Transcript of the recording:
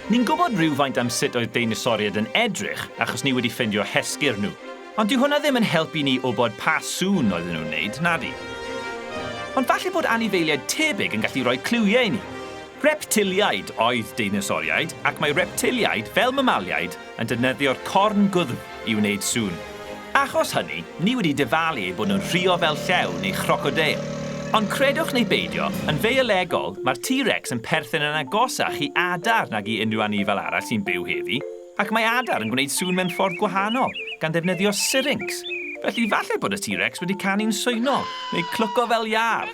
Ni'n gwybod rhywfaint am sut oedd deinosoriaid yn edrych, achos ni wedi ffindio hesgyr nhw. Ond dyw hwnna ddim yn helpu ni wybod pa sŵn oedden nhw'n wneud, nadi? Ond falle bod anifeiliaid tebyg yn gallu rhoi cliwiau i ni. Reptiliaid oedd deinosoriaid, ac mae reptiliaid, fel mamaliaid, yn defnyddio'r corn gwddf i wneud sŵn. Achos hynny, ni wedi dyfalu eu bod nhw'n rhuo fel llew neu chrocodeil. Ond credwch neu beidio, yn feiolegol, mae'r T-Rex yn perthyn yn agosach i adar nag i unrhyw anifail arall sy'n byw heddi, ac mae adar yn gwneud sŵn mewn ffordd gwahanol, gan ddefnyddio syrinx. Felly falle bod y T-Rex wedi canu'n swynol, neu clwco fel iâr.